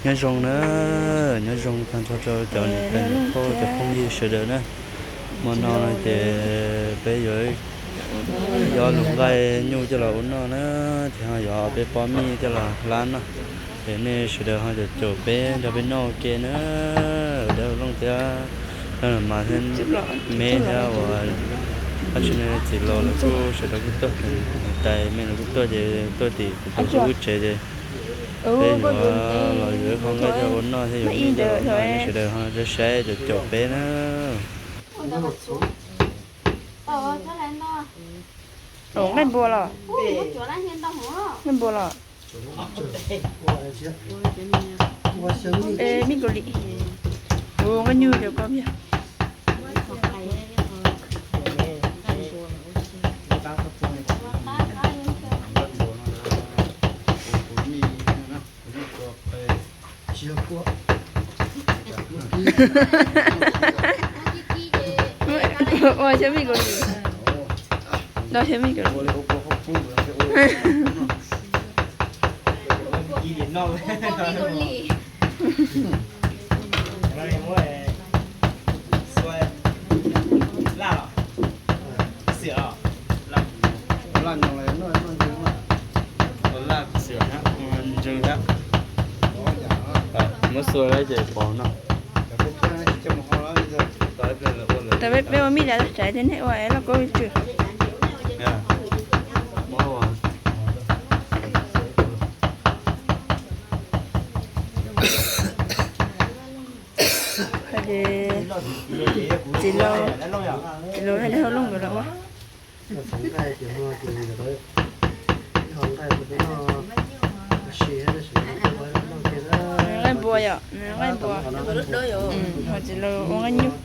Nyob zoo na, nyob zoo tag nrho rau cov niam tais phooj cov phooj ywg sawv daws na. Hmo no no ces peb yuav, yuav lus nqaij nyuj coj los ua noj na, ces ho yuav peb pob mij coj los hlab noj. Ces nej sawv daws ho caum caum peb nrog peb noj ua ke na. Dab Looj thiab dab Looj mas thiab me thiab uas dab tsi ne, txiv laus lawv kuj sawv daws kuj tuaj, niam tais me lawv kuj tuaj ces tuaj tim kuv tus tub tsev ces peb yuav los yuav ib qho nqaij coj ua noj thiab yuav nqaij coj ua noj, nej sawv daws ho saib caum caum peb na. Nqaij npua los? Nqaij npua los? Mij Kaus Lim. Ua nqaij nyuj rau koj pib. Ua xyov Mij Kaus Lim, no xyov Mij Kaus Lim. Muab xua lawm ces pov no. Tau peb ua mij dav tsaiv thiab nej ua es lauj kaub tswm. Hais tias txiv laus, txiv laus hais li hauv looj nkawd los ua. Nqaij npua yom, nqaij npua. Ho txiv laus ua nqaij nyuj.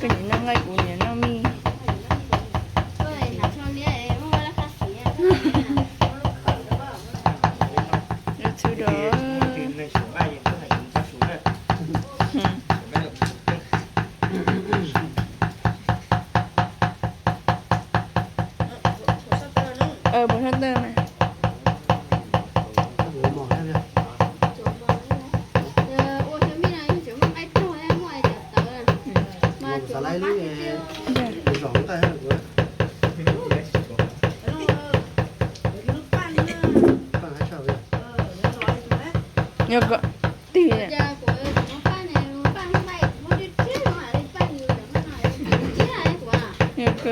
Koj niam noj nqaij, kuv niam noj mij. Yuav txhub dua. Puas sab tawg mas? Yog ko, tig. Yog ko.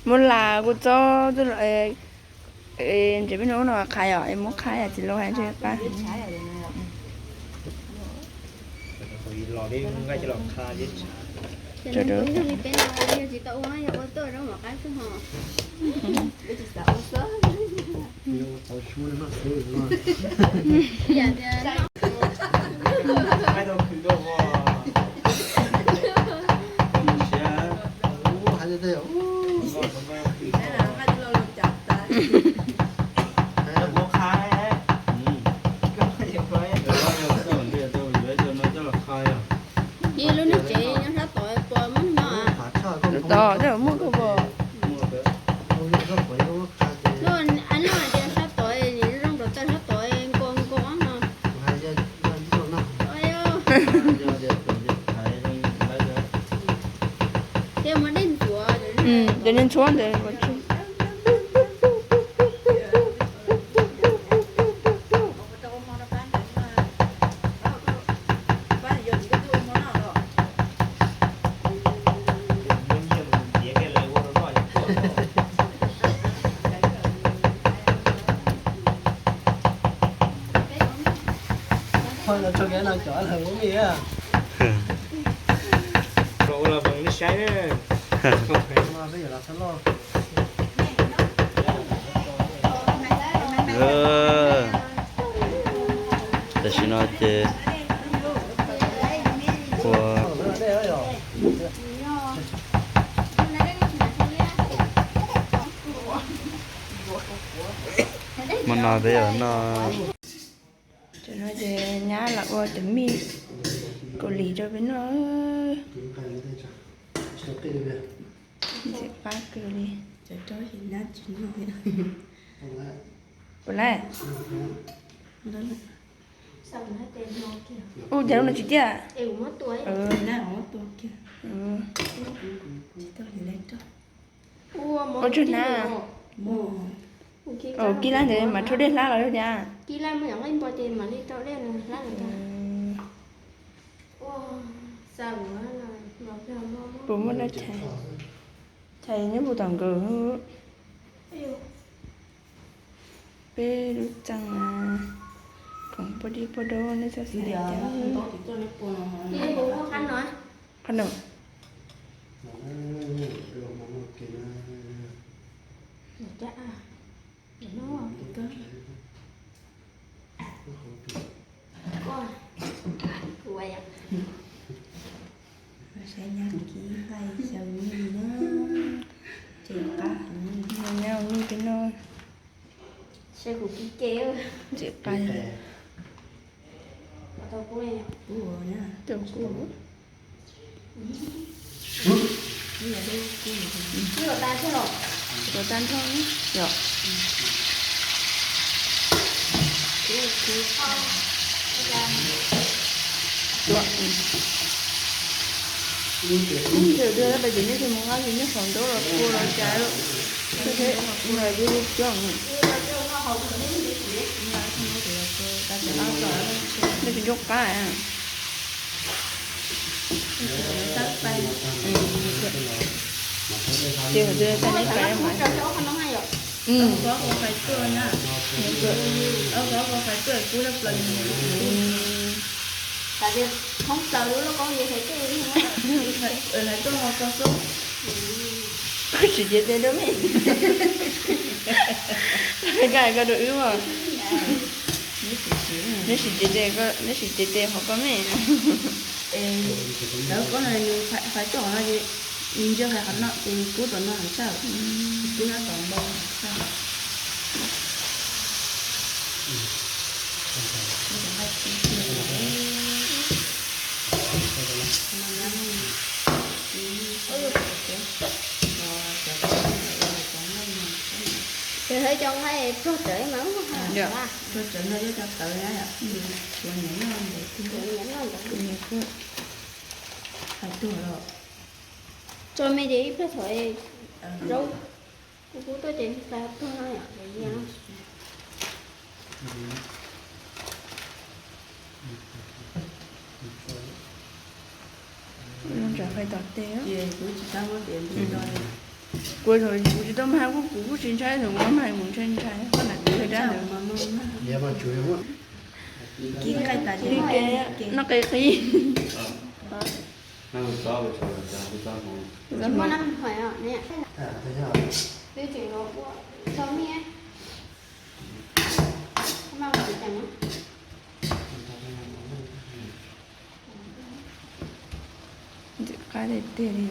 Muab las kuv txob, ntshe peb hnub no qhai os, muab qhai txiv laus hais ntshe qab. Ib lub niag tsev nyob sab tod puas muaj no? Tod, muaj koj puas? Lub, lub hais tias sab tod, nws zoo nraug tawg sab tod nkaus nkaus no. Thiab muaj dej ntxuav. Cov niag ntxhuav ntawd. Tam sim no ces ua No peb yuav noj. Tam no ces nyab los ua cov mij Kaus Lim rau peb noj. Ntxim qab kawg li. Puas lawm? Ua cas lub no tsis tiaj? Ua tsuag na. Kib lab ntawd mas rhaub dej hlab los yog cas? Puas muaj dab tsi? Chais nyob puag tom nkawd. Peb lub txee khoom poj dib poj daub nej txhob xav cas. Qhov no. Saib nyab kib nqaij xyaw li na. Ntxim qab heev. Nyab ua mij peb noj. Ntxim qab. Tau kuv. Tau tag nrho yom. Ntawm twg pais ces nyob tsis mus nqa ces nyob saum nraub los kua los cas lawm. Nyob tsis ncoj qab. Ces hais tias tag neb pais mas. Koj sim cev tes rau me. Koj hais koj rau wb mas. Neb sim cev tes, neb sim cev tes qhov koj me. Lawv koj no nws fais tuaj qhov no ces nws ntsia fais qhov no ces kub tom no heev tshaj, kub nyob tom npoo heev tshaj. Ces hais cov nqaij pluag tsawv mas pluag tsawv no cov tawv na yom, kuv nyiam noj ntawd, kuv nyiam noj ntawd. Hais tuag los tso me ces ib pliag thaum zaub kuv kub tuaj ces fais tuag no yom. Tsam fais tom tes. Ces kuv tsis tau muab tias nti no. Kuv thaum kuv tsis tau mag kuv kuj tsis ntshai, thaum kuv mag kuv ntshai ntshai, koj nam kuv yog dab ntawd. Kib nqaij tas, kib ke, noj qe qib. Ntxim qab tiag tiag li.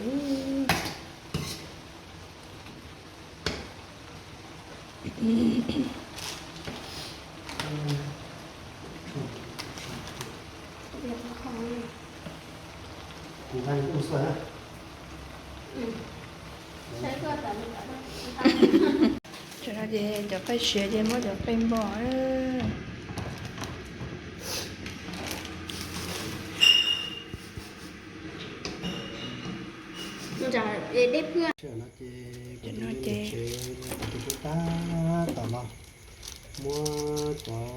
Tam no ces cov qaij siav ces muab cov qaij npog. Tam no ces tab tom los muab cov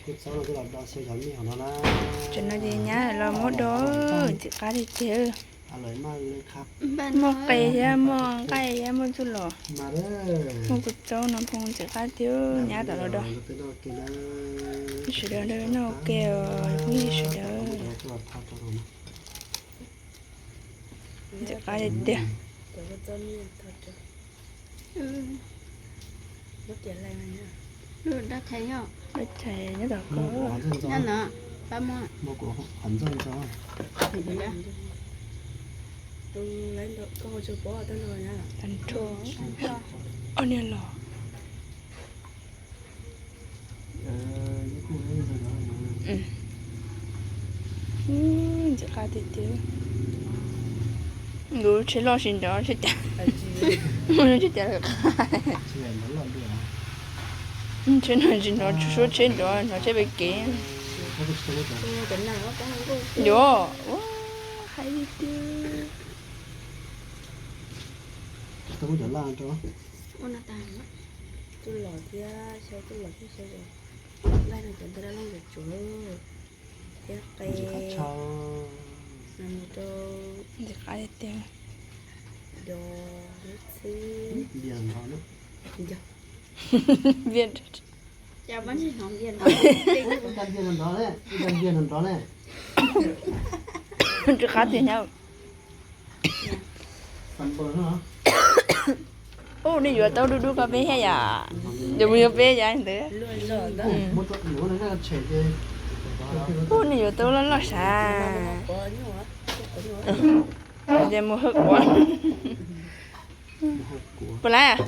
kua txob no coj los do xyaw cov mij hauv no na. Tam no ces nyab los muab do, ntxim qab tiag tiag. Muaj qe thiab muaj nqaij thiab muaj txuj lom, muaj kua txob no phooj ntxim qab tiag, nyab tom los do. Sawv daws noj ua ke os phooj ywg sawv daws. Ntxim qab tiag tiag. Dab tshais nyob tom ko. Tag nrho ob niag los. Ntxim qab tiag tiag. Lub tsheb loj tsis nrov tsheb cas. Tsheb cas lawm qab. Tsheb no tsis nrov, suab tsheb nrov, nrov tsheb pem kev. Yuav, ua, hais tiag tiag. Ntxim qab tiag tiag. Ntxim qab tiag nyab. Ub, nej yuav tau dub dub ko peb thiab yom? Ces mus yuav peb yav ntawd. Ub, nej yuav tau loj loj sav. Ces mus hawb quav. Puas laib?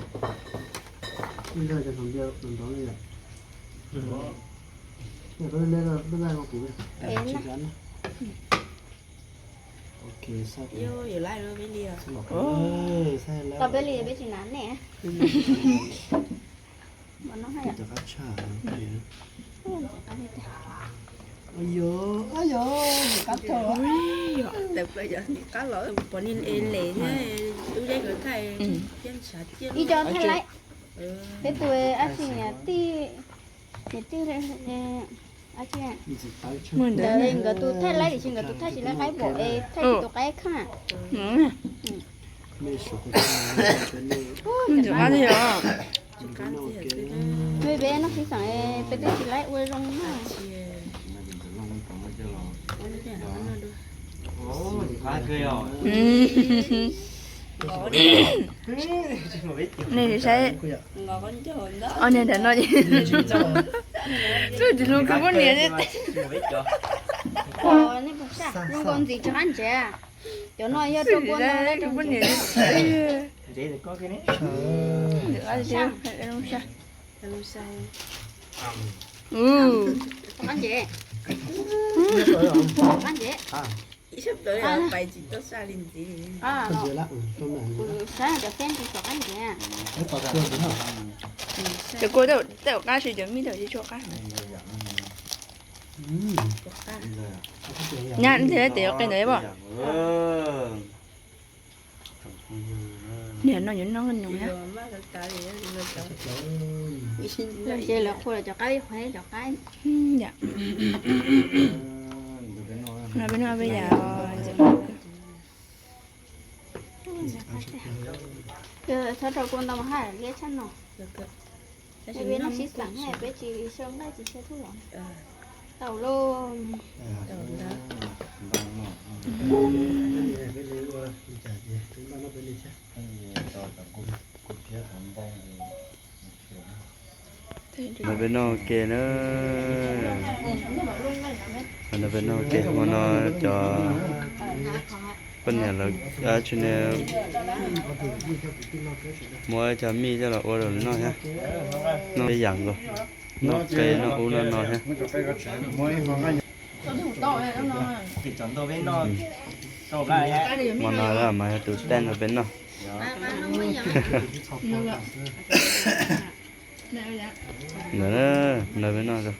Tau peb li peb tsis hnav nej. Pom nin es les thiab tub deb kawg thaij thiab ntshav ciaj. Ib co thaij laib. Peb tus ab tsi niam tij, niam tij ntawd nkawd tus thaij laib tiam sis nkawd tus thaij tsis laib qaib pom es thaij tsis tau qaib khaj. Ntxim qab tiag. Peb peb noj fib xeem peb twb tsis laib ua zoo na. Nej saib, ob niag ntawm no txawj tsis hlub koj poj niam. Nej puas saj zoo nkaus ntxiv tsis qab ntsev. Cov no yog rau kua ntau lawm rau poj niam. Qab ntsev. Qab ntsev. Saib cov xeeb tsis txom qab ntsev. Cov kua tej zaum qab tsis cov mij tej zaum tsis tshua qab. Nyab, ntshe tes yuav qe ntawd ib pob. Niam no yuav noj nyoos na. Lawv qhuas cov qab ib qhuas cov qab. Peb noj peb yam. Txhob rau kua ntau mas haj liab tshaj no. Peb noj sib xeem, peb tsis xyaw nqaij tsis xyaw thuj los tau lauj. No peb noj ua ke na. No peb noj ua ke hmo no cov poj niam lawv tsis ne, muab cov mij coj los ua rau noj thiab. Noj peb yam nkaus, noj qe noj ub noj no thiab. Hmo no mas yog tus tag no peb noj. Ntawd no peb noj no.